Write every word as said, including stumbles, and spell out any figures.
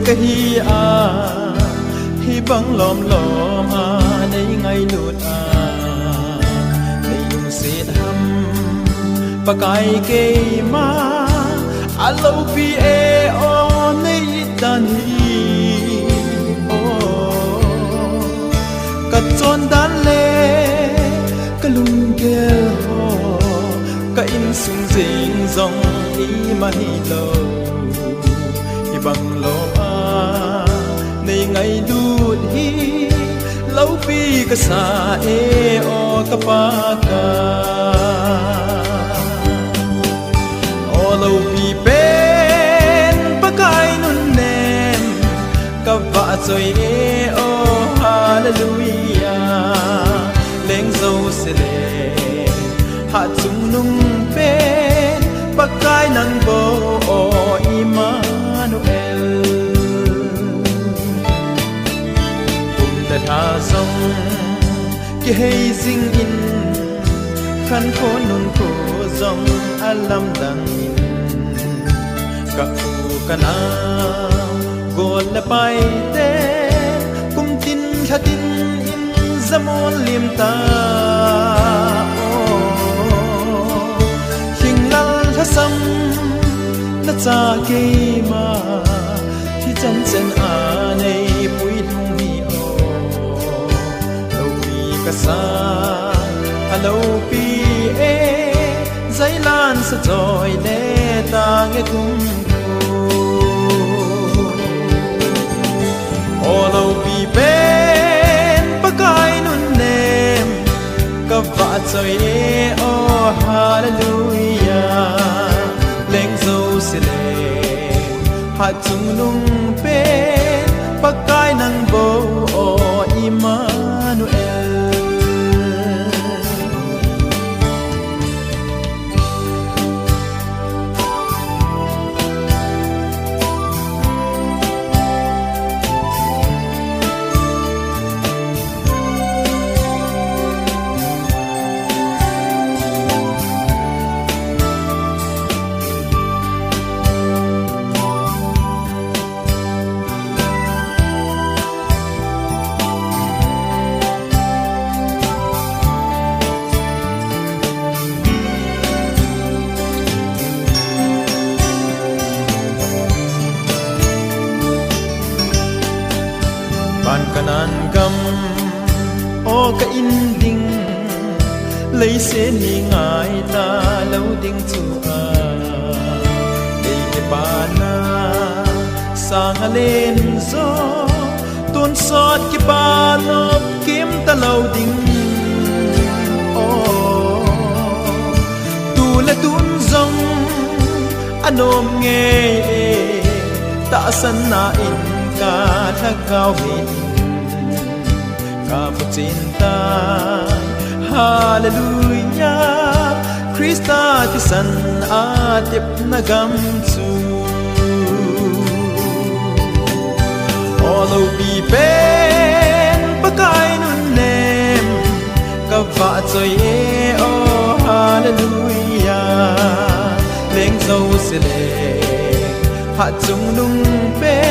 kahi a, hibang lom lom a nei ngailut a, nei lungset ham Pakai keima, aloupi e o nei dan hi. O, ka chondan le ka lunggel ho, ka insung jeng jong ima hilou. Hibang lom a nei ngailut hi, loupi kasa e o ka Pakai. O loupi pen Pakai nunnem, ka vahchoi e o hallelujah. Leng jouse le hatchungnung pen Pakai nang bou o Immanuel. Kum le lha jong kihei jing in, khankho nunkho jong alamdang in, ka u ka nao, gol le paite, kum tin lha tin in jamol lim ta. O, Lhinglal lhasam na cha keima, thi chan chen a nei puilhung hi o. Loupi kasa, aloupi e, jailan sa choi le tang e kum. O loupi pen Pakai nunnem, ka vahchoi e o hallelujah. Leng jouse le hatchungnung pen Pakai nang bou o Immanuel. Pan Kanan gam o ka in ding, leiset mi ngai talou ding chu a, ei kipana sang alen jo, tonsot kipa nop kim talou ding. O, tu le tun jong anom ngei e, tahsanna in ka lhagao hi in ka muchin tai. Hallelujah, Christa thisan a tepna gam chu. O loupi pen Pakai nunnem, ka vahchoi e o hallelujah. Leng jouse le hatchungnung pen